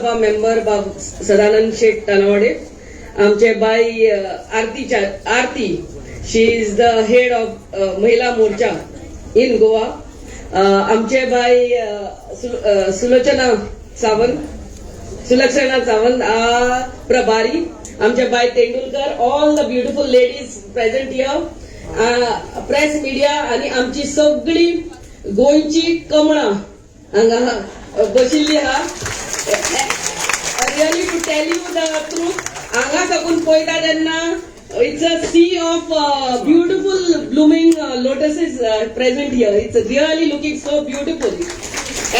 Lok Sabha member बाब सदानंद शेट तानावडे, आमचे बाई आरती, आरती, she is the head of महिला मोर्चा इन गोवा. आमचे बाई सुलोचना सावंत, सुलक्षणा सावंत, प्रभारी आमचे बाई Tendulkar, all the beautiful ladies present here, press media आणि आमची सगळी गोंयची कमळां हांगा बशिल्ली आहा. Really, to tell you the truth, हांगा साकून पळयता तेन्ना it's a sea of beautiful blooming lotuses present here. It's really looking so beautiful,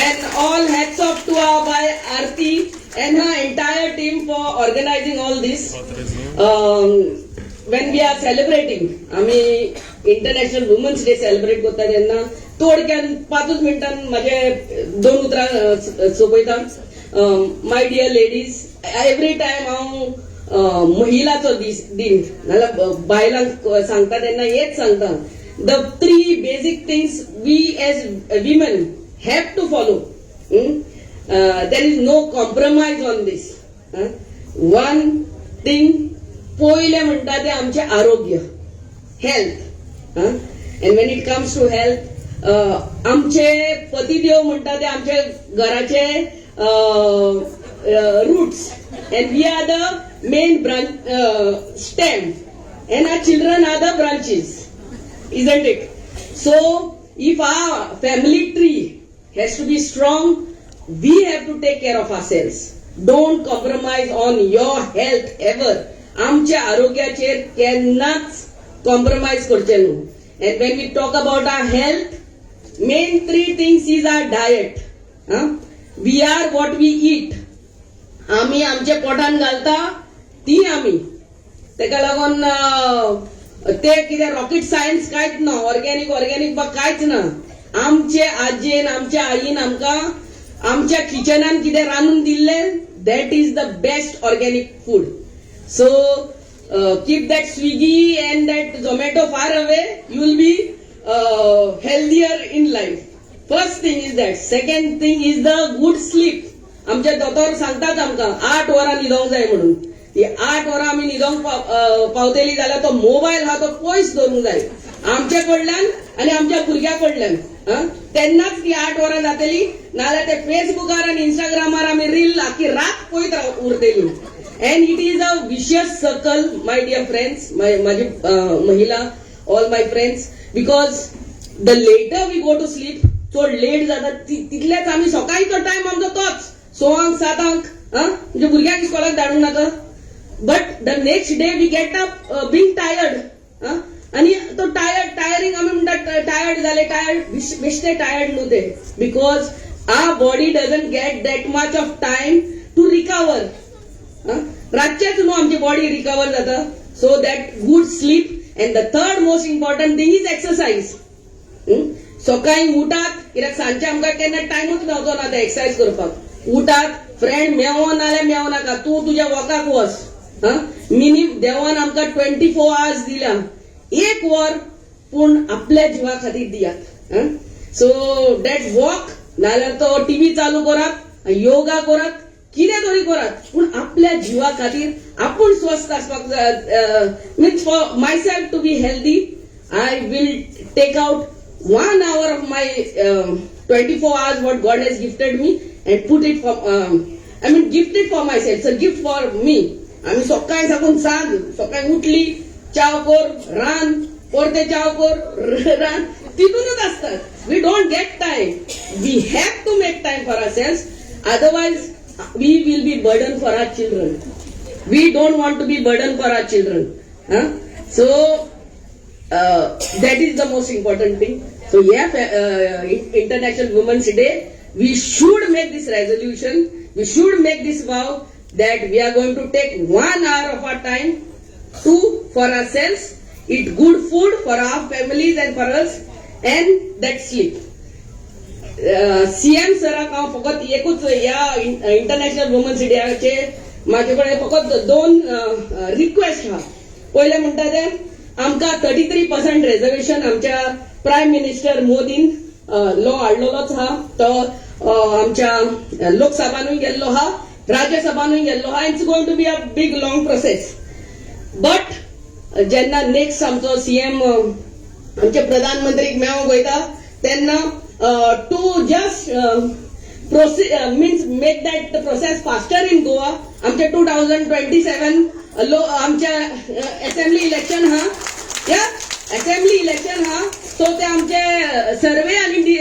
and all hats off to our Bai Aarti and her entire team for organizing all this. When we are celebrating, आम्ही international women's day celebrate करता तेन्ना थोडक्यान पांचूच मिनटान म्हाजे दोन उतरां सोंपयता. My dear ladies, every time हांव महिलाचो दीस दिन नाल्यार बायलांक सांगता तेन्ना हेच सांगता, the three basic things we as women have to follow. There is no compromise on this. One thing, पयलें म्हणटा ते आमचें आरोग्य, health. And when it comes to health, आमचे पतिदेव म्हणटा ते आमचे घराचे roots and we are the main branch, stem, and our children are the branches, isn't it? So if our family tree has to be strong, we have to take care of ourselves. Don't compromise on your health ever. आमच्या आरोग्याचेर केन्नाच compromise करचें न्हू. And when we talk about our health, main three things is our diet. We are what we eat. आमी आमच्या पोटान घालता ती आमी. तेका लागून ते कितें रॉकेट सायन्स कांयच ना, ऑर्गॅनिक ऑर्गॅनिक बा कांयच ना. आमचे आजयेन, आमच्या आईन आमकां आमच्या किचनान कितें रांदून दिल्लें, that is the best organic food. So keep that Swiggy and that Zomato far away, you will be healthier in life. First thing is that. Second thing is the good sleep. आमचे दोतोर सांगतात आमकां 8 वरां न्हिदोंक जाय म्हणून. ती 8 वरां आमी न्हिदोंक पावतली जाल्यार तो मोबायल आहा तो पयस दवरूंक जाय आमचे कडल्यान आनी आमच्या भुरग्या कडल्यान. तेन्नाच ती 8 वरां जातली, नाजाल्यार ते फेसबुकार आनी इंस्टाग्रामार आमी रील आखी रात पळयत उरतली. And it is a vicious circle, my dear friends, my माझी महिला, all my friends, because the later we go to sleep, चड लेट जाता तितलेच आमी सकाळीचो टायम आमचो तोच सवांक सातांक. म्हणजे भुरग्यांक इस्कॉलाक धाडूंक नाका, but the next day we get up being tired. आनी तो टायर्ड, टायरिंग आमी म्हणटा, टायर्ड जाले, टायर्ड, बेश्टे टायर्ड न्हू ते, because our body doesn't get that much of time to recover. रातचेच न्हू आमची बॉडी रिकवर जाता. So that good sleep, and the third most important thing is exercise. सकाळी उठात, कित्याक सांजचे आमकां केन्ना टायमूच मेवचो ना ते एक्सरसाइज करपाक. उठात फ्रेंड, मेवो नाल्यार मेवो नाका, तूं तुज्या वॉकाक वच. मिनी देवान आमकां 24 आवर्स दिल्या, एक वर पूण आपल्या जिवा खातीर दियात. सो that walk, नाल्यार तो टीव्ही चालू करात, योगा करात, कितें तरी करात, पूण आपल्या जिवा खातीर आपूण स्वस्थ आसपाक जाय. Means for myself to be healthy, I will take out one hour of my 24 hours what God has gifted me and put it for, I mean, gift it for myself. It's a gift for me. आम्ही सकाळी साकून सांज, सकाळी उठली, चाव कर, रान, परते चाव कर, रान, तितूनच असतात. We don't get time. We have to make time for ourselves, otherwise we will be burden for our children. We don't want to be burden for our children. So that is the most important thing. So yeah, International Women's Day, we should make this resolution. We should make this vow that we are going to take one hour of our time to for ourselves, eat good food for our families and for us, and that sleep. CM सराक हांव फकत एकूच ह्या international women's डेचे म्हाजे कडेन फकत दोन request आहा. पयलें म्हणटा तें, आमकां 33% रेजर्वेशन आमच्या प्रायम मिनिस्टर मोदीन लॉ हाडलेलोच आहा. तो आमच्या लोकसभानूय गेल्लो आहा. राज्यसभानूय गेल्लो आहा. It's going to be a big long process, but जेन्ना नेक्स्ट आमचो सीएम आमचे प्रधानमंत्रीक मेळोंक वयता तेन्ना to just means make that process faster in Goa, आमचे 2027 लो आमच्या असेंब्ली इलेक्शन हा, या असेंब्ली इलेक्शन हा, सो ते आमचे सर्वे आणि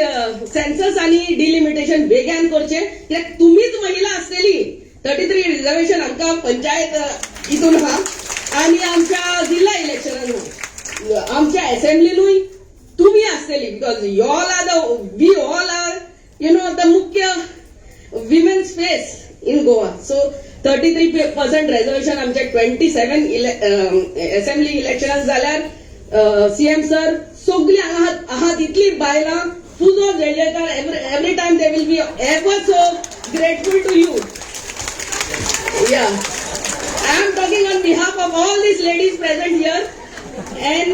सेन्सस आणि डिलिमिटेशन बेग्यान करचे, कित्याक तुमीच महिला आसतली. 33 रिझर्वेशन आमकां पंचायत हितून हा आणि आमच्या जिल्हा इलेक्शनान हा, आमच्या असेंब्लीनूय तुमी आसतली, because you all are the we all are the मुख्य women's face in Goa. So 33% reservation आमच्या 27 असेंब्ली इलेक्शनान जाल्यार सीएम सर सगळी हांगा आहा तितली बायलां तुजो जयजयकार. Every time they will be ever so grateful to you. Yeah, I am talking on behalf of all these ladies present here. And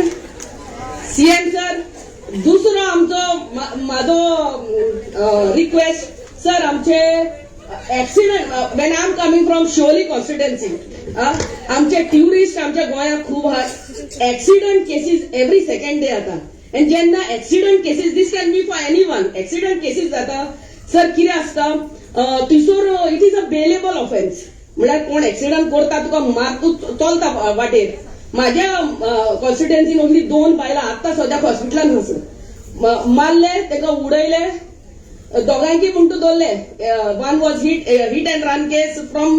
CM sir, दुसरो आमचो म्हाजो रिक्वेस्ट सर, आमचे accident, when I am coming from Siolim constituency, आमचे tourist आमच्या गोंयांत खूब आहात. Accident cases every second day जाता, आनी जेन्ना accident cases, this can be for anyone, accident cases जाता सर, कितें आसता थंयसर, it is a bailable offence. म्हणल्यार कोण एक्सिडंट करता तुका मारतूच चलता वाटेर. माझ्या कॉन्स्टिट्युएन्सीन असली 2 बायलां आत्तां सद्याक हॉस्पिटलान आसा, मारले ताका, उडयले दोगांयकी म्हूण तूं दवरले. One was hit and run case from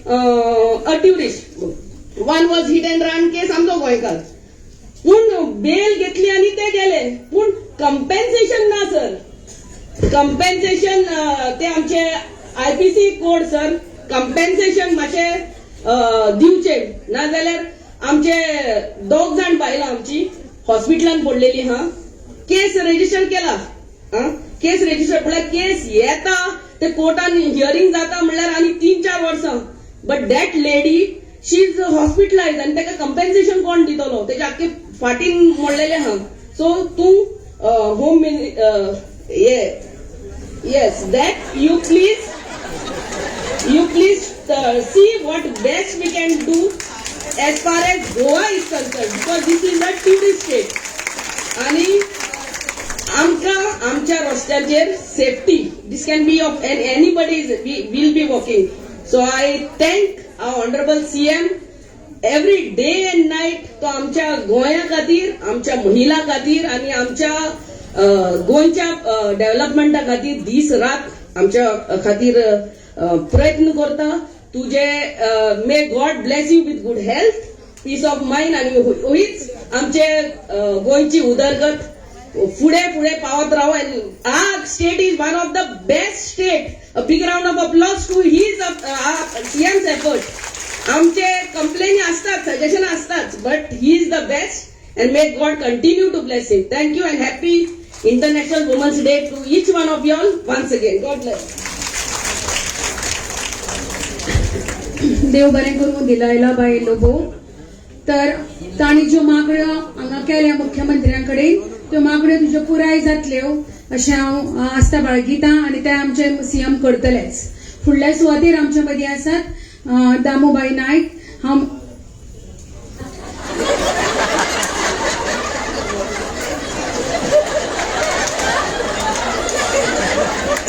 a tourist, one was hit and run case आमचो गोंयकार. पूण बेल घेतली आनी ते गेले, पूण कंपेन्सेशन ना सर. कंपेन्सेशन ते आमचे आयपीसी कोड सर, कंपेन्सेशन मातशें दिवचे, नाजाल्यार आमचे 2 जाण बायलां आमची हॉस्पिटलान पडलेली हा. केस रजिस्टर केला, केस रजिस्टर म्हणल्यार केस येता ते कोर्टान हियरींग जाता म्हणल्यार आनी 3-4 वर्सां, but that lady she is hospitalize आनी ताका कंपेन्सेशन कोण दितलो? तेच्या आख्खे फाटीन मोडलेले आहा. सो तूं home yes that you please see what best we can do as far as Goa is concerned, because this is a tourist state. आणि आमकां आमच्या रस्त्याचेर safety, this can be of anybody will be walking. So I thank our honourable CM every day and night, तो आमच्या गोंया खातीर, आमच्या महिला खातीर आनी आमच्या गोंयच्या डेव्हलपमेंटा खातीर दीस रात आमच्या खातीर प्रयत्न करता. तुझे may God bless you with good health, peace of mind, आनी हीच आमचे गोंयची उदरगत फुडें फुडें पावत राव. And our state is one of the best state. A big round of applause to his CM's effort. आमचे कंप्लेनी असतात, सजेशन असतात, but he is the best and may God continue to bless him. Thank you and happy International Women's Day to each one of you all once again. God bless. देव बरें करूं दिलायला बाई लोबो. तर तांणी ज्यो मागण्यो हांगा केल्या मुख्यमंत्र्यां कडेन त्यो मागण्यो तुज्यो पुराय जातल्यो अशें हांव आस्था बाळगिता आनी ते आमचे सीएम करतलेच. फुडल्या सुवातेर आमच्या मदीं आसात दामूबाई नायक. हांव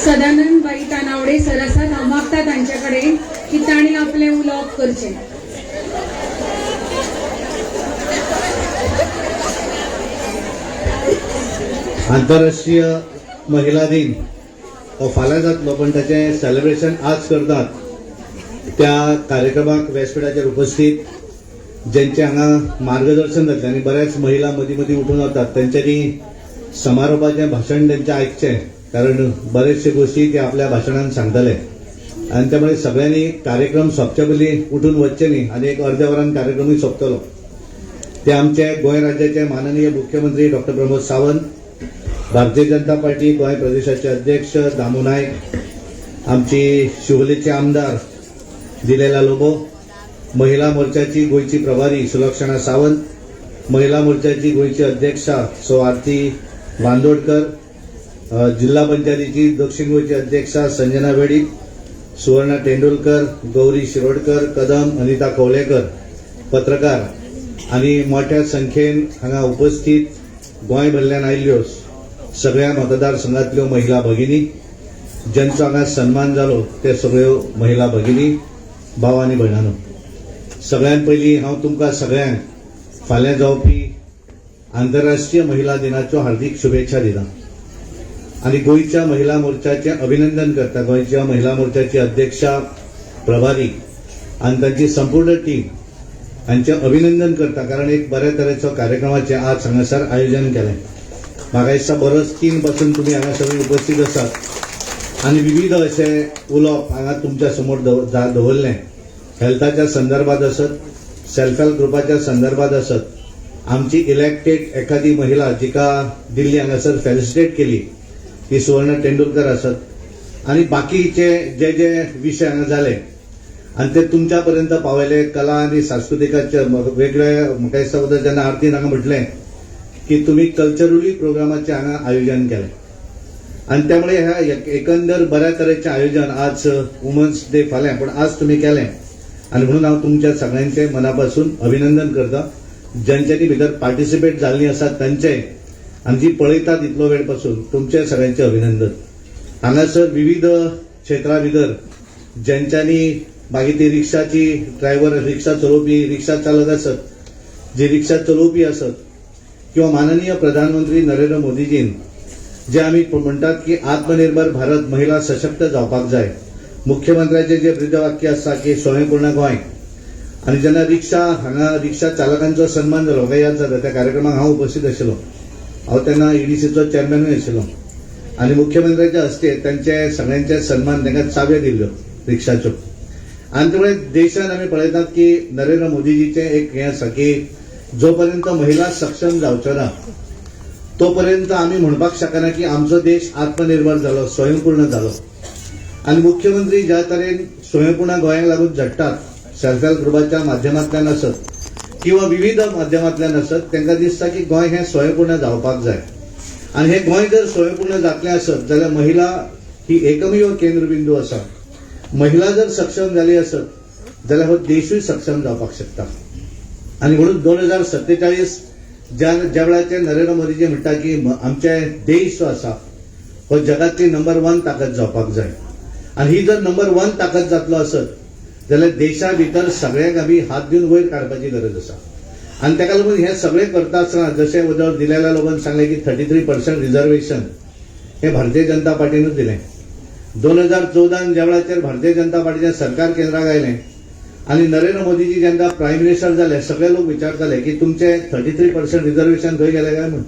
सदानंद बाई तानावडे सर आसात. हांव मागता तांचे कडेन की तांणी आपलें उलोवप करचें. आंतरराष्ट्रीय महिला दिन हो फाल्यां जातलो, पण ताचें सेलिब्रेशन आज करतात. त्या कार्यक्रमाक व्यासपीठाचेर उपस्थित ज्यांचे हांगा मार्गदर्शन जातलें आनी बऱ्याच महिला मदीं मदीं उठून वतात, तेंच्यांनी समारोपाचें भाशण तेंचें आयकचें, कारण बरेचशे गोश्टी ते आपल्या भाशणान सांगतले. आनी त्यामुळे सगळ्यांनी कार्यक्रम सोंपचे पयलीं उठून वचचें न्ही, आनी एक अर्द्या वरान कार्यक्रमूय सोंपतलो. ते आमचे गोंय राज्याचे माननीय मुख्यमंत्री डॉक्टर प्रमोद सावंत, भारतीय जनता पार्टी गोंय प्रदेशाचे अध्यक्ष दामू नायक, आमची शिवोलेचे आमदार दिलेला लोबो, महिला मोर्चाची गोंयची प्रभारी सुलक्षणा सावंत, महिला मोर्चाची गोंयची अध्यक्षा सौ आरती बांदोडकर, जिल्हा पंचायतीची दक्षिण गोंयची अध्यक्षा संजना वेडीप, सुवर्णा तेंडुलकर, गौरी शिरोडकर, कदम, अनिता कवलेकर, पत्रकार आनी मोठ्या संख्येन हांगा उपस्थित गोंय भरल्यान आयिल्ल्यो सगळ्या मतदारसंघातल्यो महिला भगिनी, ज्यांचो हांगा सन्मान जालो ते सगळ्यो महिला भगिनी, भाव आनी भयणांनो, सगळ्यात पयलीं हांव तुमकां सगळ्यांक फाल्यां जावपी आंतरराष्ट्रीय महिला दिनाच्यो हार्दिक शुभेच्छा दिता आनी गोंयच्या महिला मोर्चाचें अभिनंदन करता. गोंयच्या महिला मोर्चाची अध्यक्षा, प्रभारी आनी तांची संपूर्ण टीम हांचें अभिनंदन करता, कारण एक बऱ्या तरेचो कार्यक्रमाचें आज हांगासर आयोजन केलें. म्हाका दिसता बरोच 3 पासून तुमी हांगा सगळीं उपस्थित आसात आनी विविध अशें उलोवप हांगा तुमच्या समोर दवरलें. हेल्थाच्या संदर्भात आसत, सेल्फ हेल्प ग्रुपाच्या संदर्भात आसत, आमची इलेक्टेड एखादी महिला जिका दिल्ली हांगासर फेलिसिटेट केली ती सुवर्ण तेंडुलकर आसत आनी बाकीचे जे जे विशय हांगा जाले आनी ते तुमच्या पर्यंत पावयले. कला आनी सांस्कृतिकाचे वेगळे म्हाका दिसता वता जेन्ना आरतीन हांगा म्हटलें की तुमी कल्चरली प्रोग्रामाचें हांगा आयोजन केलें आनी त्यामुळे ह्या एकंदर बऱ्या तरेचें आयोजन आज वुमन्स डे फाल्यां पूण आज तुमी केलें आनी म्हणून हांव तुमच्या सगळ्यांचें मना पासून अभिनंदन करता. ज्यांच्यांनी भितर पार्टिसिपेट जाल्लीं आसात तांचें आनी जी पळयतात इतलो वेळ पासून तुमचें सगळ्यांचें अभिनंदन. हांगासर विविध क्षेत्रा भितर ज्यांच्यांनी मागीर ती रिक्षाची ड्रायव्हर, रिक्षा चलोवपी, रिक्षा चालक आसत, जे रिक्षा चलोवपी आसत किंवा माननीय प्रधानमंत्री नरेंद्र मोदीजीन जे आमी म्हणटात की आत्मनिर्भर भारत, महिला सशक्त जावपाक जाय, मुख्यमंत्र्याचे जे ब्रीदवाक्य आसा की स्वयंपूर्ण गोंय, आनी जेन्ना रिक्षा हांगा रिक्षा चालकांचो सन्मान जालो, म्हाका याद जाता त्या कार्यक्रमाक हांव उपस्थित आशिल्लो. हांव तेन्ना ईडीसीचो चॅरमॅनूय आशिल्लो आनी मुख्यमंत्र्याच्या हस्ते तांचे सगळ्यांचे सन्मान, तांकां चाव्यो दिल्ल्यो रिक्षाच्यो. आनी त्यामुळे देशान आमी पळयतात की नरेंद्र मोदीजीचें एक हें आसा की जो पर्यंत महिला सक्षम जावच्यो ना तोपर्यंत आमी म्हणपाक शकना की आमचो देश आत्मनिर्भर जालो, स्वयंपूर्ण जालो. आनी मुख्यमंत्री ज्या तरेन स्वयंपूर्ण गोंयाक लागून झडटात, सेल्फ हेल्प ग्रुपाच्या माध्यमांतल्यान आसत किंवा विविध माध्यमांतल्यान आसत, तांकां दिसता की गोंय हें स्वयंपूर्ण जावपाक जाय. आनी हें गोंय जर स्वयंपूर्ण जातलें आसत जाल्यार महिला ही एकमेव केंद्रबिंदू आसा. महिला जर सक्षम जाली आसत जाल्यार हो देशूय सक्षम जावपाक शकता. आनी म्हणून 2047 ज्या वेळाचेर नरेंद्र मोदीजी म्हणटा की आमचे देश जो आसा हो जगातली नंबर 1 ताकद जावपाक जाय, आनी ही जर नंबर 1 ताकद जातलो आसत जाल्यार देशा भितर सगळ्यांक आमी हात दिवन वयर काडपाची गरज आसा. आनी ताका लागून हें सगळें करता आसतना जशें उदक दिलेल्या लोकांनी सांगलें की 33% रिजर्वेशन हें भारतीय जनता पार्टीनूच दिलें. 2014 ज्या वेळाचेर भारतीय जनता पार्टीचें सरकार केंद्राक आयलें आनी नरेंद्र मोदीजी जेन्ना प्रायम मिनिस्टर जाले, सगळे लोक विचारताले की तुमचें 33% रिजर्वेशन खंय गेलें काय म्हूण.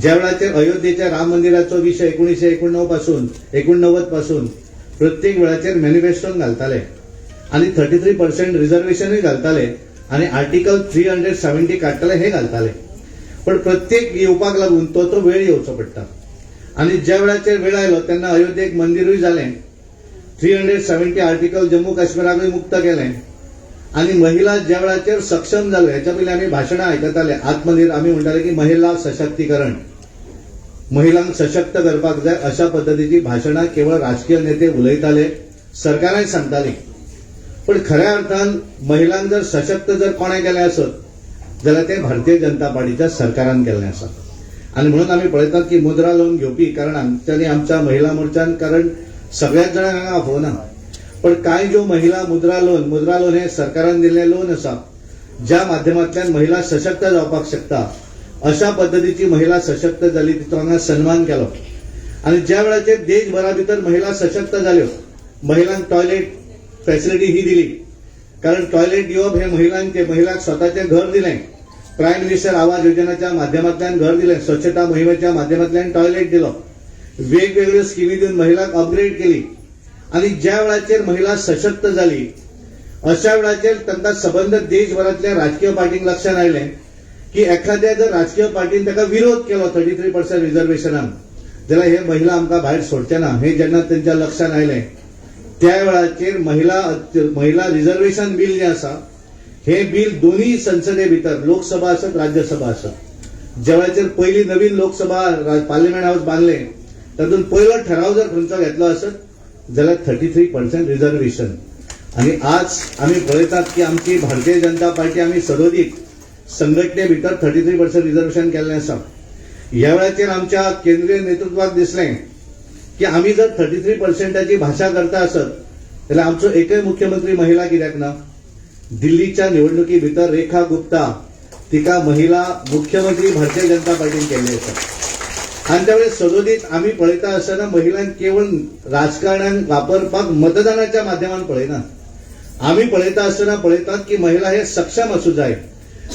ज्या वेळाचेर अयोध्येच्या राम मंदिराचो विशय 1989 पासून प्रत्येक वेळाचेर मॅनिफेस्टोन घालताले आनी 33% रिजर्वेशनूय घालताले आनी आर्टिकल 370 काडटाले हे घालताले, पण प्रत्येक येवपाक लागून तो तो वेळ येवचो पडटा. आनी ज्या वेळाचेर वेळ आयलो तेन्ना अयोध्येक मंदिरूय जालें, 370 आर्टिकल जम्मू काश्मीराकूय मुक्त केलें आनी महिला ज्या वेळाचेर सक्षम जाल्यो. हेच्या पयलीं आमी भाशणां आयकताले आत्मनिर्भर, आमी म्हणटाले की महिला सशक्तीकरण, महिलांक सशक्त करपाक जाय, अशा पद्दतीची भाशणां केवळ राजकीय नेते उलयताले, सरकारांय सांगतालीं. पण खऱ्या अर्थान महिलांक जर सशक्त जर कोणें केलें आसत जाल्यार तें भारतीय जनता पार्टीच्या सरकारान केल्लें आसा. आनी म्हणून आमी पळयतात की मुद्रा लोन घेवपी, कारण आमच्यांनी आमच्या महिला मोर्चान, कारण सगळ्याच जाणांक हांगा आफोवना, पण कांय ज्यो महिला मुद्रा लोन, मुद्रा लोन हें सरकारान दिल्लें लोन आसा ज्या माध्यमांतल्यान महिला सशक्त जावपाक शकता, अशा पद्दतीची महिला सशक्त जाली तिचो हांगा सन्मान केलो. आनी ज्या वेळाचेर देशभरा भितर महिला सशक्त जाल्यो, महिलांक टॉयलेट फॅसिलिटी ही दिली, कारण टॉयलेट दिवप हे महिलांचे, महिलांक स्वताचें घर दिलें, प्रायम मिनिस्टर आवास योजनेच्या माध्यमांतल्यान घर दिलें, स्वच्छता मोहिमेच्या माध्यमांतल्यान टॉयलेट दिलो, वेगवेगळ्यो स्किमी दिवन महिलांक अपग्रेड केली. आनी ज्या वेळाचेर महिला सशक्त जाली अशा वेळाचेर तांकां सबंद देशभरांतल्या राजकीय पार्टींक लक्षात आयलें की एखाद्या जर राजकीय पार्टीन ताका विरोध केलो 33% रिजर्वेशनाक जाल्यार हे महिला आमकां भायर सोडचे ना, हे जेन्ना तेंच्या लक्षात आयलें त्या वेळाचेर महिला रिजर्वेशन बील जें आसा हे बील दोन्ही संसदे भितर, लोकसभा आसत राज्यसभा आसत, ज्या वेळाचेर पयली नवीन लोकसभा पार्लिमेंट हाऊस बांदलें तातूंत पयलो ठराव जर खंयचो घेतलो आसत जाल्यार 33% रिजर्वेशन. आनी आज आमी पळयतात की आमची भारतीय जनता पार्टी आमी सदोदीत संघटने भितर 33% रिजर्वेशन केल्लें आसा. ह्या वेळाचेर आमच्या केंद्रीय नेतृत्वाक दिसलें की आमी जर 33%ची भाशा करता आसत जाल्यार आमचो एकय मुख्यमंत्री महिला कित्याक ना? दिल्लीच्या निवडणुकी भितर रेखा गुप्ता तिका महिला मुख्यमंत्री भारतीय जनता पार्टीन केल्ली आसा. आनी त्यावेळेस सदोदीत आमी पळयता आसतना महिलांक केवळ राजकारणान वापरपाक मतदानाच्या माध्यमान पळयना, आमी पळयता आसतना पळयतात की महिला हे सक्षम आसूं जाय.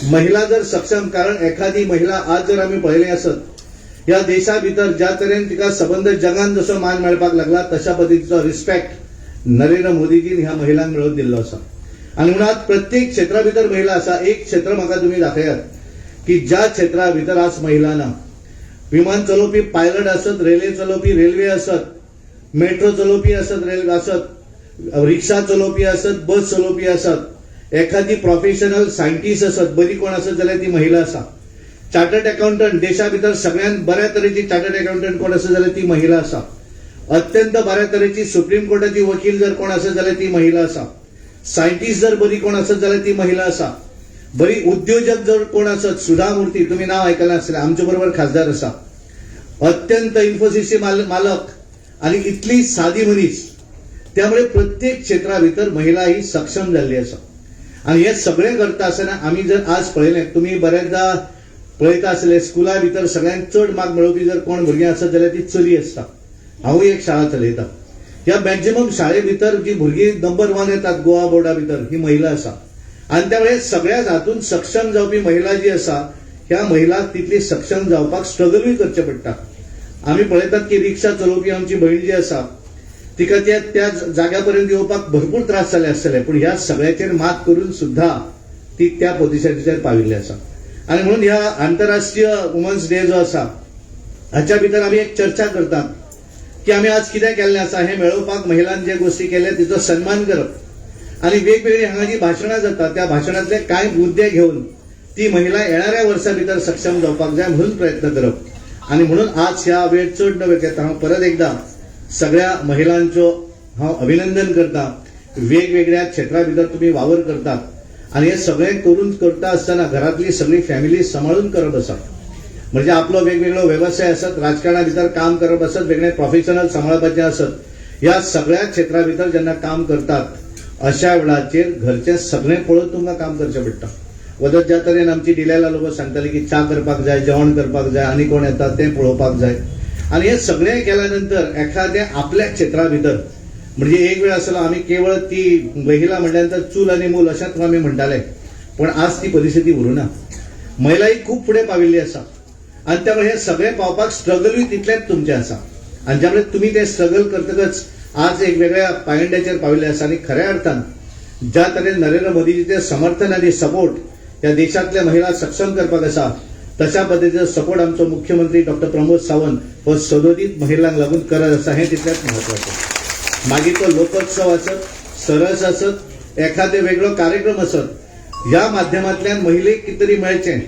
महिला जर सक्षम, कारण एखादी महिला आज जर आमी पळयलें आसत ह्या देशा भितर ज्या तरेन तिका सबंद जगान जसो मान मेळपाक लागला तशा पद्दतीचो रिस्पेक्ट नरेंद्र मोदीजीन ह्या महिलांक मेळोवन दिल्लो आसा. आनी म्हणून आज प्रत्येक क्षेत्रा भितर महिला आसा. एक क्षेत्र म्हाका तुमी दाखयात की ज्या क्षेत्रा भितर आज महिला ना. विमान चलोवपी पायलट आसत, रेल्वे चलोवपी रेल्वे आसत, मेट्रो चलोवपी आसत, रेल्वे आसत, रिक्षा चलोवपी आसत, बस चलोवपी आसत, एखादी प्रोफेशनल सायंटिस्ट आसत, बरी कोण आसत जाल्यार ती महिला आसा. चार्टर्ड अकाउंटंट देशा भितर सगळ्यात बऱ्या तरेची चार्टर्ड अकाउंटंट कोण आसत जाल्यार ती महिला आसा. अत्यंत बऱ्या तरेची सुप्रीम कोर्टाची वकील जर कोण आसत जाल्यार ती महिला आसा. सायंटिस्ट जर बरी कोण आसत जाल्यार ती महिला आसा. बरी उद्योजक जर कोण आसत, सुधा मूर्ती तुम्ही नाव आयकलां आसतलें, आमचे बरोबर खासदार आसा, अत्यंत इन्फोसिसची मालक आणि इतली साधी मनीस. त्यामुळे प्रत्येक क्षेत्रा भितर महिला ही सक्षम जाल्ली आसा. आनी हे सगळें करता आसतना आमी जर आज पळयलें, तुमी बऱ्याचदा पळयता आसले स्कुला भितर सगळ्यांत चड मार्क मेळोवपी जर कोण भुरगीं आसत जाल्यार ती चली आसता. हांवूय एक शाळा चलयता, ह्या मॅक्झिमम शाळे भितर जी भुरगीं नंबर 1 येतात गोवा बोर्डा भितर ही महिला आसा. आनी त्यामुळे सगळ्या हातून सक्षम जावपी महिला जी आसा ह्या महिलाक तितली सक्षम जावपाक स्ट्रगलूय करचें पडटा. आमी पळयतात की रिक्षा चलोवपी आमची भयण जी आसा तिका त्या त्या जाग्या पर्यंत येवपाक भरपूर त्रास जाले आसतले, पूण ह्या सगळ्याचेर मात करून सुद्धा ती त्या पोझिशनाचेर पाविल्ली आसा. आनी म्हणून ह्या आंतरराष्ट्रीय वुमन्स डे जो आसा हाच्या भितर आमी एक चर्चा करतात की आमी आज कितें केल्लें आसा हें मेळोवपाक महिलांनी जे गोश्टी केल्या तिचो सन्मान करप आनी वेगवेगळीं हांगा जी भाशणां जातात त्या भाशणांतले कांय मुद्दे घेवन ती महिला येणाऱ्या वर्सा भितर सक्षम जावपाक जाय म्हणून प्रयत्न करप. आनी म्हणून आज ह्या वेळ चड न वेळ घेता हांव परत एकदा सगळ्या महिलांचो हांव अभिनंदन करता. वेगवेगळ्या क्षेत्रा भितर तुमी वावर करतात आनी हे सगळें करून करता आसतना घरांतली सगळी फॅमिली सांबाळून करप आसा. म्हणजे आपलो वेगवेगळो वेवसाय आसत, राजकारणा भितर काम करप आसत, वेगळे प्रोफेशनल सांबाळपाचें आसत, ह्या सगळ्या क्षेत्रा भितर जेन्ना काम करतात अशा वेळाचेर घरचें सगळें पळोवन तुमकां काम करचें पडटा. वदत ज्या तरेन आमची डिलायला लोक सांगताली की च्या करपाक जाय, जेवण करपाक जाय, आनी कोण येता तें पळोवपाक जाय. आनी हें सगळें केल्या नंतर एखाद्या आपल्या क्षेत्रा भितर म्हणजे एक वेळ आसलो आमी केवळ ती महिला म्हणल्या नंतर चूल आनी मूल अशेंच आमी म्हणटाले, पूण आज ती परिस्थिती उरूना. महिला ही खूब फुडें पाविल्ली आसा आनी त्यामुळे हे सगळें पावपाक स्ट्रगलूय तितलेंच तुमचें आसा. आनी ज्यामुळे तुमी तें स्ट्रगल करतकच आज एक वेगळ्या पायंड्याचेर पाविल्ले आसा. आनी खऱ्या अर्थान ज्या तरेन नरेंद्र मोदीजीचें समर्थन आनी सपोर्ट ह्या देशांतल्या महिला सक्षम करपाक आसा तशा पद्दतीचो सपोर्ट आमचो मुख्यमंत्री डॉक्टर प्रमोद सावंत हो सदोदीत महिलांक लागून करत आसा हें तितलेंच म्हत्वाचें. मागीर तो लोकोत्सव आसत, सरस आसत, एखादे वेगळो कार्यक्रम आसत, ह्या माध्यमांतल्यान महिलेक कितें तरी मेळचें,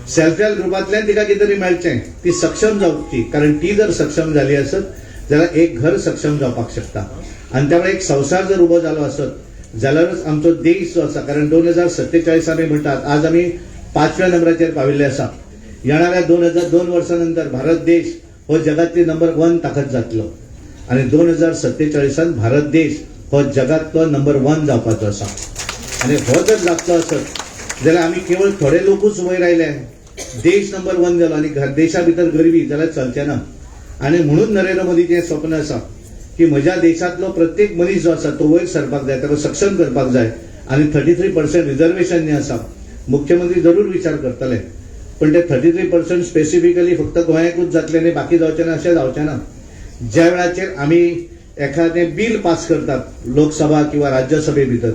सेल्फ हेल्प ग्रुपांतल्यान तिका कितें तरी मेळचें, ती सक्षम जावची. कारण ती जर सक्षम जाली आसत जाल्यार एक घर सक्षम जावपाक शकता आनी त्यामुळे एक संवसार जर उबो जालो आसत जाल्यारच आमचो देश जो आसा, कारण 2047 आमी म्हणटात, आज आमी 5व्या नंबराचेर पाविल्ले आसा. येणाऱ्या 2002 वर्सां नंतर भारत देश हो जगातली नंबर 1 ताकद जातलो आनी 2047 भारत देश हो जगातलो नंबर 1 जावपाचो आसा. आनी हो जर जातलो आसत जाल्यार आमी केवळ थोडे लोकूच वयर आयले, देश नंबर 1 जालो आनी देशा भितर गरिबी जाल्यार चलचें ना. आनी म्हणून नरेंद्र मोदीचें स्वप्न आसा की म्हज्या देशांतलो प्रत्येक मनीस जो आसा तो वयर सरपाक जाय, ताका सक्षम करपाक जाय. आनी 33% रिजर्वेशन जें आसा मुख्यमंत्री जरूर विचार करतले, पण ते 33% स्पेसिफिकली फक्त गोंयाकूच जातले आनी बाकी जावचें ना अशें जावचें ना. ज्या वेळाचेर आमी एखादें बील पास करतात लोकसभा किंवा राज्यसभे भितर,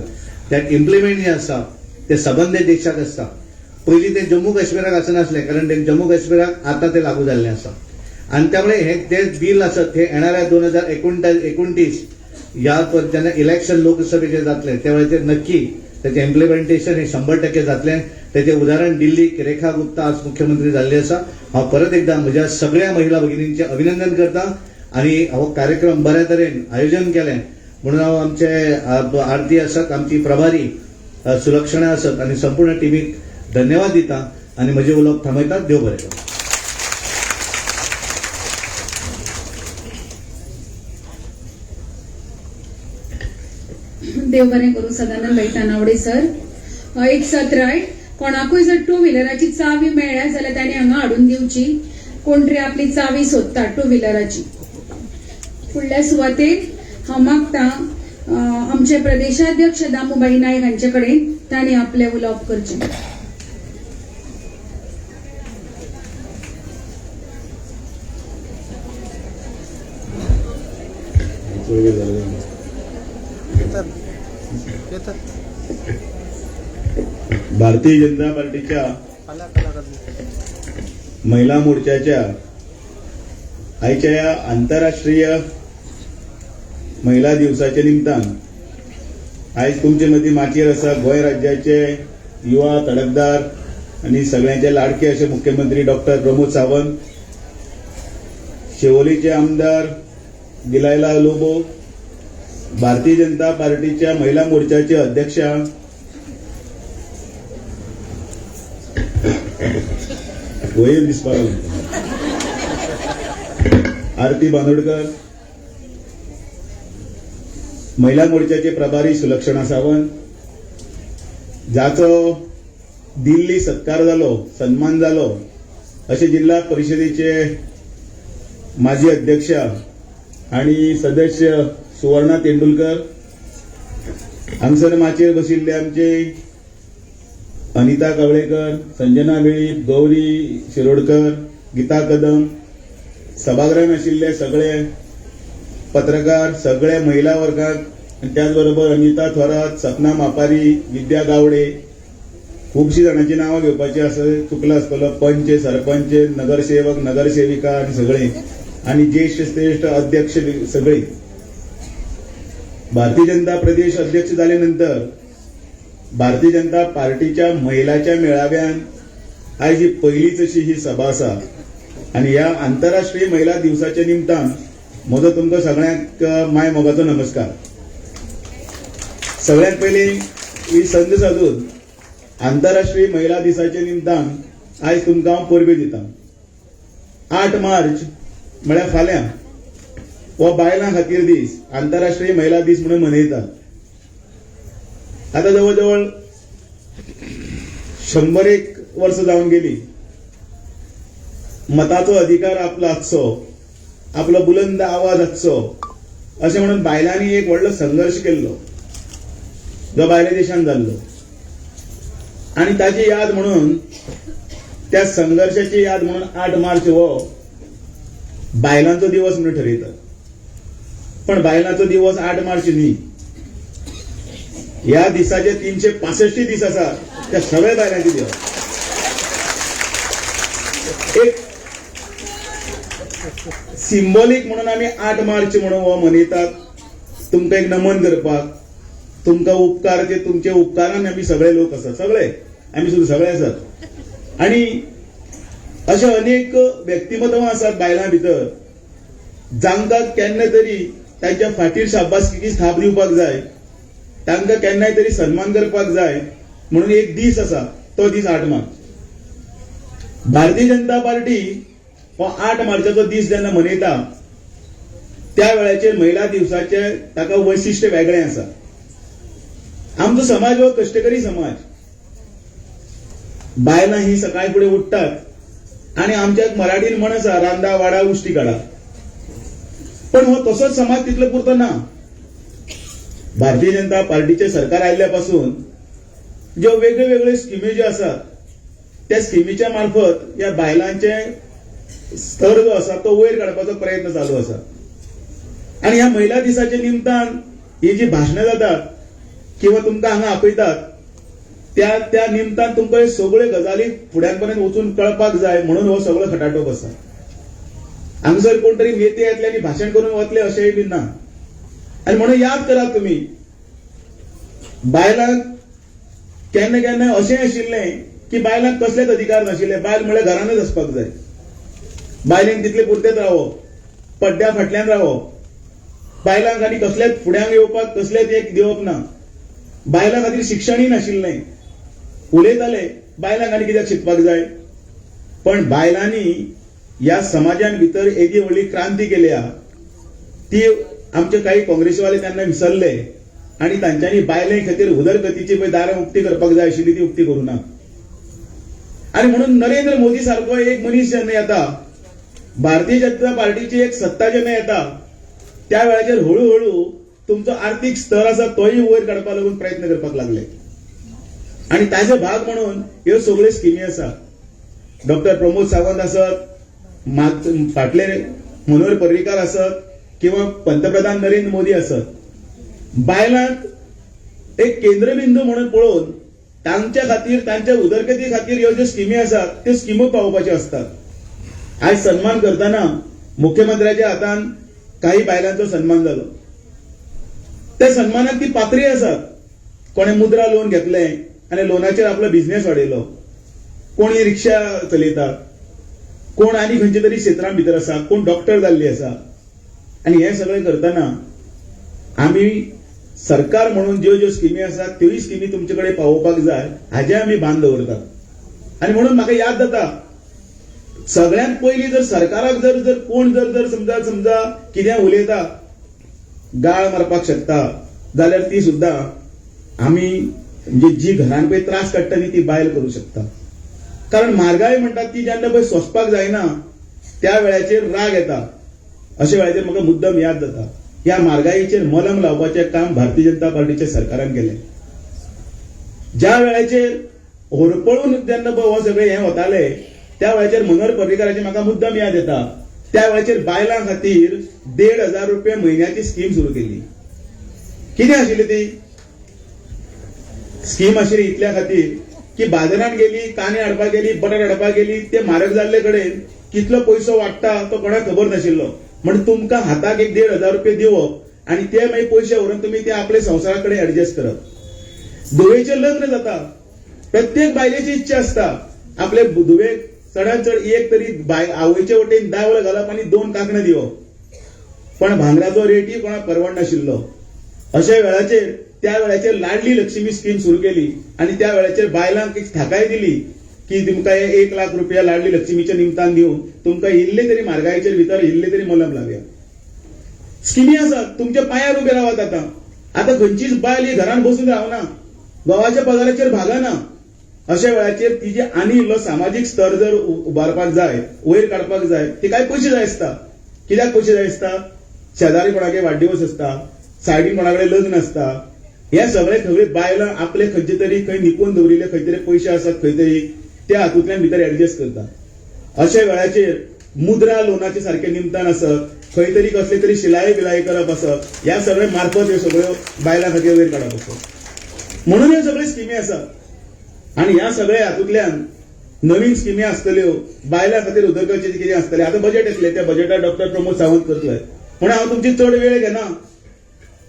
that implement जें आसा तें सबंद देशाक आसता. पयलीं तें जम्मू काश्मीराक आसनासलें, कारण ते जम्मू काश्मीराक आतां तें लागू जाल्लें आसा. आनी त्यामुळे हे ते बील आसत हे येणाऱ्या 2029 ह्या जेन्ना इलेक्शन लोकसभेचें जातलें त्या वेळाचेर नक्की त्याचें इम्प्लिमेंटेशन हे 100% जातलें. त्याचें उदाहरण दिल्लीक रेखा गुप्ता आज मुख्यमंत्री जाल्ली आसा. हांव परत एकदा म्हज्या सगळ्या महिला भगिनींचें अभिनंदन करता आनी हो कार्यक्रम बऱ्या तरेन आयोजन केलें म्हणून हांव आमचे आरती आसत, आमची प्रभारी सुलक्षणा आसत आनी संपूर्ण टिमीक धन्यवाद दिता आनी म्हजें उलोवप थांबयता. देव बरें करूं. देव बरें करूं सदानंद भाई तानावडे सर. एक सत्राय कोणाकूय जर टू व्हिलराची चावी मेळ्ळ्या जाल्यार तांणी हांगा हाडून दिवची. कोण तरी आपली चावी सोदता टू व्हिलराची. फुडल्या सुवातेर हांव मागता आमचे प्रदेशाध्यक्ष दामूभाई नायक हांचे कडेन तांणी आपलें उलोवप करचें. भारतीय जनता पार्टीच्या महिला मोर्चाच्या आयच्या ह्या आंतरराष्ट्रीय महिला दिवसाच्या निमतान आयज तुमचे मदीं माचयेर आसा गोंय राज्याचे युवा तडकदार आनी सगळ्यांचे लाडके अशे मुख्यमंत्री डॉक्टर प्रमोद सावंत, शिवोलीचे आमदार दिलायला लोबो, भारतीय जनता पार्टीच्या महिला मोर्चाचे अध्यक्षा वयर दिसपाक आरती बांदोडकर, महिला मोर्चाचे प्रभारी सुलक्षणा सावंत, जाचो दिल्ली सत्कार जालो, सन्मान जालो अशे जिल्हा परिषदेचे माजी अध्यक्ष आणि सदस्य सुवर्णा तेंडुलकर, हांगसर माचयेर बशिल्ले आमचे अनिता कवळेकर, संजना वेळीप, गौरी शिरोडकर, गीता कदम, सभागृहात आशिल्ले सगळे पत्रकार, सगळे महिला वर्गाक आनी त्याच बरोबर अनिता थोरात, सपना मापारी, विद्या गावडे, खुबशीं जाणांची नांवां घेवपाची आसा, चुकला आसतलो, पंच, सरपंच, नगरसेवक, नगरसेविका आनी सगळे आनी ज्येश्ठ श्रेष्ठ अध्यक्ष सगळे. भारतीय जनता प्रदेश अध्यक्ष जाले नंतर भारतीय जनता पार्टीच्या महिलाच्या मेळाव्यान आयज ही पयलीच अशी ही सभा आसा आनी ह्या आंतरराष्ट्रीय महिला दिवसाच्या निमतान म्हजो तुमकां सगळ्यांक माय मोगाचो नमस्कार. सगळ्यांत पयलीं ही संद सादून आंतरराष्ट्रीय महिला दिसाच्या निमतान आयज तुमकां हांव परबी दिता. 8 मार्च म्हळ्यार फाल्यां हो बायलां खातीर दीस, आंतरराष्ट्रीय महिला दीस म्हणून मनयतात. आतां जवळ जवळ 101 वर्सां जावन गेली, मताचो अधिकार आपलो आसचो, आपलो बुलंद आवाज आसचो अशें म्हणून बायलांनी एक व्हडलो संघर्श केल्लो जो भायल्या देशान जाल्लो आनी ताची याद म्हणून, त्या संघर्शाची याद म्हणून 8 मार्च हो बायलांचो दिवस म्हणून ठरयतात. पण बायलांचो दिवस 8 मार्च न्ही, ह्या दिसाचे 365 दीस आसा त्या सगळ्या बायलांचे दिवस. एक सिंबॉलीक म्हणून आमी 8 मार्च म्हणून हो मनयतात, तुमकां एक नमन करपाक, तुमकां उपकार, ते तुमच्या उपकारान आमी सगळे लोक आसात, सगळे आमी सुद्दां सगळे आसात. आनी अशे अनेक व्यक्तिमत्वां आसात बायलां भितर जांकां केन्ना तरी तांच्या फाटीर शाबासकीची थाप दिवपाक जाय, तांकां केन्नाय तरी सन्मान करपाक जाय म्हणून एक दीस आसा, तो दीस 8 मार्च. भारतीय जनता पार्टी हो 8 मार्चाचो दीस जेन्ना मनयता त्या वेळाचेर महिला दिवसाचे ताका वैशिश्ट्य वेगळें आसा. आमचो समाज हो कश्टकरी समाज, बायलां ही सकाळी फुडें उठ्ठात आनी आमच्या मराठीन म्हण आसा, रांदा वाडा उश्टी काडा. पण हो तसोच समाज तितलो पुरतो ना. भारतीय जनता पार्टीचे सरकार आयिल्ल्या पासून ज्यो वेगळे वेगळे स्किमी ज्यो आसात त्या स्किमीच्या मार्फत ह्या बायलांचे स्तर जो आसा तो वयर काडपाचो प्रयत्न चालू आसा. आनी ह्या महिला दिसाच्या निमतान ही जी भाशणां जातात किंवा तुमकां हांगा आपयतात त्या त्या निमतान तुमकां सगळ्यो गजाली फुड्यान पर्यंत वचून कळपाक जाय म्हणून हो सगळो खटाटोप आसा. हांगसर कोण तरी नेते येतले आनी भाशण करून वतले अशेंय बी ना. आनी म्हणून याद करात तुमी, बायलांक केन्ना केन्ना अशें आशिल्लें की बायलांक कसलेच अधिकार नाशिल्ले, बायल म्हळ्यार घरानच आसपाक जाय, बायलेन तितले पुरतेच रावप. पड्ड्या फाटल्यान रावप, बायलांक आनी कसलेच फुड्यांक येवपाक कसलेच एक दिवप ना. बायलां खातीर शिक्षणूय नाशिल्लें. उलयताले बायलांक आनी कित्याक शिकपाक जाय, पण बायलांनी ह्या समाजान भितर येदी व्हडली क्रांती केल्या ती आमचे काही काँग्रेसवाले त्यांना विसरले आनी तांच्यांनी बायले खातीर उदरगतीची पळय दारां उक्ती करपाक जाय आशिल्ली ती उक्ती करूं ना. आनी म्हणून नरेंद्र मोदी सारको एक मनीस जेन्ना येता, भारतीय जनता पार्टीची एक सत्ता जेन्ना येता, त्या वेळाचेर हळूहळू तुमचो आर्थीक स्तर आसा तोय वयर काडपाक लागून प्रयत्न करपाक लागले आनी ताजे भाग म्हणून ह्यो सगळ्यो स्किमी आसा. डॉक्टर प्रमोद सावंत आसत, फाटले मनोहर पर्रीकार आसत किंवा पंतप्रधान नरेंद्र मोदी आसत, बायलांक एक केंद्रबिंदू म्हणून पळोवन तांच्या खातीर, तांच्या उदरगती खातीर ह्यो ज्यो स्किमी आसात त्यो स्किमो पावोवपाच्यो आसतात. आयज सन्मान करतना मुख्यमंत्र्याच्या हातान काही बायलांचो सन्मान जालो. त्या सन्मानाक ती पात्री आसात. कोणें मुद्रा लोन घेतलें आनी लोनाचेर आपलो बिझनेस वाडयलो, कोणी रिक्षा चलयता, कोण आनी खंयच्या तरी क्षेत्रां भितर आसा, कोण डॉक्टर जाल्ली आसा. आनी हें सगळें करतना आमी सरकार म्हणून ज्यो ज्यो स्किमी आसात त्योय स्किमी तुमचे कडेन पावोवपाक जाय हाजें आमी भान दवरतात. आनी म्हणून म्हाका याद जाता, सगळ्यांत पयलीं जर सरकाराक जर जर कोण जर जर समजा समजा कितें उलयता, गाळ मारपाक शकता जाल्यार ती सुद्दां आमी म्हणजे जी घरान पळय त्रास काडटा न्ही ती बायल करूं शकता. कारण म्हारगाय म्हणटात ती जेन्ना पळय सोंसपाक जायना त्या वेळाचेर राग येता. अशा वेळाचेर म्हाका मुद्दम याद जाता, ह्या म्हारगायेचेर मलम लावपाचें काम भारतीय जनता पार्टीच्या सरकारान केलें. ज्या वेळाचेर होरपळून जेन्ना पळय हो सगळें हें वतालें त्या वेळाचेर मनोहर पर्रीकाराची म्हाका मुद्दम याद येता, त्या वेळाचेर बायलां खातीर 1,500 रुपये म्हयन्याची स्कीम सुरू केली. कितें आशिल्ली ती स्कीम? आशिल्ली इतल्या खातीर की बाजारात गेली, कांदे हाडपाक गेली, बटाट हाडपाक गेली, ते म्हारग जाल्ले कडेन कितलो पयसो वाडटा तो कोणाक खबर नाशिल्लो. म्हण तुमकां हाताक एक 1,500 रुपये दिवप आनी ते मागीर पयशे व्हरून तुमी ते आपले संवसारा कडेन एडजस्ट करप. धुवेचें लग्न जाता, प्रत्येक बायलेची इच्छा आसता आपले धुवेक चडांत चड एक तरी आवयचे वटेन दावल घालप आनी 2 कांकणां दिवप. पण भांगराचो रेटय कोणाक परवडनाशिल्लो. अशा वेळाचेर त्या वेळाचेर लाडली लक्ष्मी स्कीम सुरू केली आनी त्या वेळाचेर बायलांक एक थाकाय दिली की तुमकां 1 लाख रुपया लाडली लक्ष्मीच्या निमतान दिवन तुमकां इल्ले तरी म्हारगायेचेर भितर इल्ले तरी मलम लावया. स्किमी आसात, तुमच्या पांयार उबे रावात. आतां आतां खंयचीच बायल ही घरान बसून रावना, घोवाच्या पगाराचेर भागना. अशा वेळाचेर तिजे आनी इल्लो सामाजीक स्तर जर उबारपाक जाय, वयर काडपाक जाय, तिकाय पयशे जाय आसता. कित्याक पयशे जाय आसता? शेजारी कोणागे वाडदिवस आसता, सायडीन कोणा कडेन लग्न आसता, हे सगळे सगळी बायलां आपले खंयचे तरी खंय निपून दवरिल्ले खंय तरी पयशे आसात खंय तरी त्या हातूंतल्यान भितर एडजस्ट करता. अशा वेळाचेर मुद्रा लोनाचे सारके निमतान आसत, खंय तरी कसले तरी शिलाई बिलाई करप आसत, ह्या सगळे मार्फत ह्यो सगळ्यो बायलां खातीर वयर काडप आसत. म्हणून ह्यो सगळ्यो स्किमी आसात आनी ह्या सगळ्या हातूंतल्यान नवीन स्किमी आसतल्यो बायलां खातीर उदरगतीचें कितें आसतलें. आतां बजेट येतलें, त्या बजेटार डॉक्टर प्रमोद सावंत करतले. म्हणून हांव तुमची चड वेळ घेना.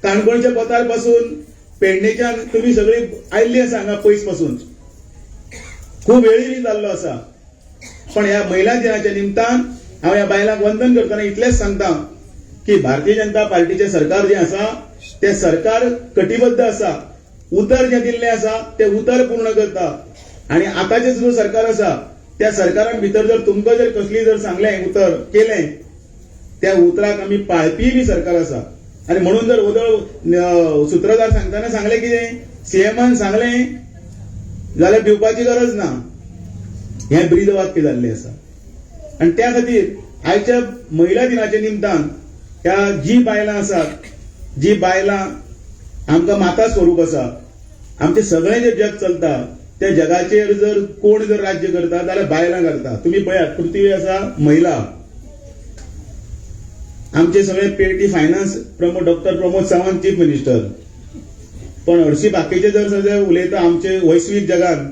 काणकोणच्या पोतार पासून पेडणेच्यान तुमी सगळी आयिल्ली आसा हांगा पयस पासून, खूब वेळय बी जाल्लो आसा. पण ह्या महिला दिनाच्या निमतान हांव ह्या बायलांक वंदन करतना इतलेंच सांगता की भारतीय जनता पार्टीचें सरकार जें आसा तें सरकार कटिबद्ध आसा, उतर जें दिल्लें आसा तें उतर पूर्ण करता. आनी आतांचें सुद्दां सरकार आसा त्या सरकारान भितर जर तुमकां जर कसली जर सांगलें उतर केलें त्या उतराक आमी पाळपीय बी सरकार आसा. आनी म्हणून जर वदळ सुत्रधार सांगतना सांगलें कितें, सीएमान सांगलें जाल्यार भिवपाची गरज ना, हें ब्रीद वाक्य जाल्लें आसा. आनी त्या खातीर आयच्या महिला दिनाच्या निमतान ह्या जी बायलां आसात, जी बायलां आमकां माता स्वरूप आसा, आमचें सगळें जें जग चलता त्या जगाचेर जर कोण जर राज्य करता जाल्यार बायलां करता. तुमी पळयात, पृथ्वी आसा महिला, आमचे सगळे पेटी finance Pramod doctor Pramod Sawant chief minister, पण हरशी बाकीचे जर सगळे उलयता आमचे वैश्वीक जगान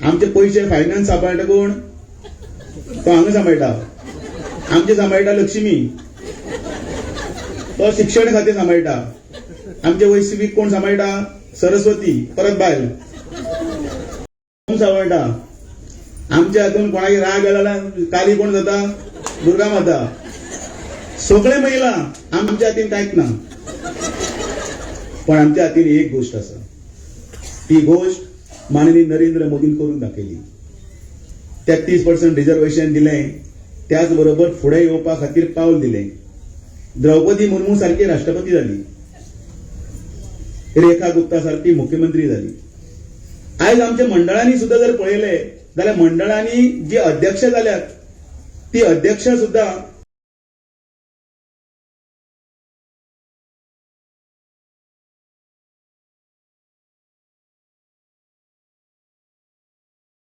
आमचे पयशे फायनान्स सांबाळटा कोण? तो हांगा सांबाळटा. आमचे सांबाळटा लक्ष्मी, तो शिक्षण खातें सांबाळटा. आमचे वैश्वीक कोण सांबाळटा? सरस्वती, परत बायल कोण सांबाळटा? आमच्या हातून कोणाक राग आला जाल्यार काली कोण जाता? दुर्गा माता. सगळे महिला, आमच्या हातीन कांयच ना. पण आमच्या हातीन एक गोष्ट आसा, ती गोष्ट माननीय नरेंद्र मोदीन करून दाखयली. 33% रिजर्वेशन दिलें, त्याच बरोबर फुडें येवपा खातीर पावल दिलें. द्रौपदी मुर्मू सारखी राष्ट्रपती जाली, रेखा गुप्ता सारखी मुख्यमंत्री जाली. आयज आमच्या मंडळांनी सुद्दां जर पळयलें जाल्यार मंडळांनी जी अध्यक्ष जाल्यात ती अध्यक्ष सुद्दां